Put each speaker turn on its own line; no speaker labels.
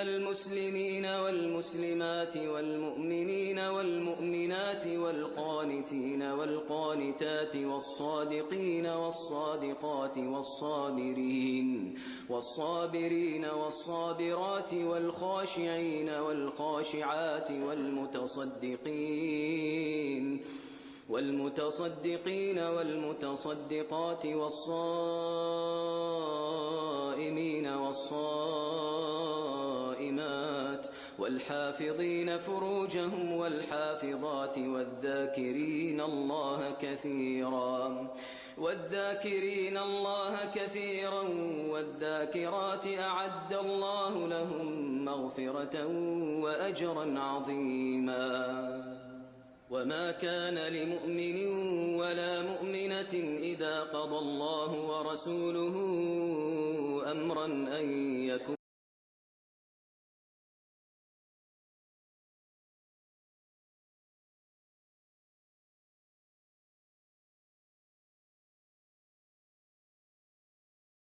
المسلمين والمسلمات والمؤمنين والمؤمنات والقانتين والقانتات والصادقين والصادقات والصابرين والصابرات والخاشعين والخاشعات والمتصدقين والمتصدقات والصائمين والصائمات والحافظين فروجهم والحافظات والذاكرين الله كثيرا والذاكرات أعد الله لهم مغفرة وأجرا عظيما. وما كان لمؤمن ولا مؤمنة إذا قضى الله ورسوله أمرا أن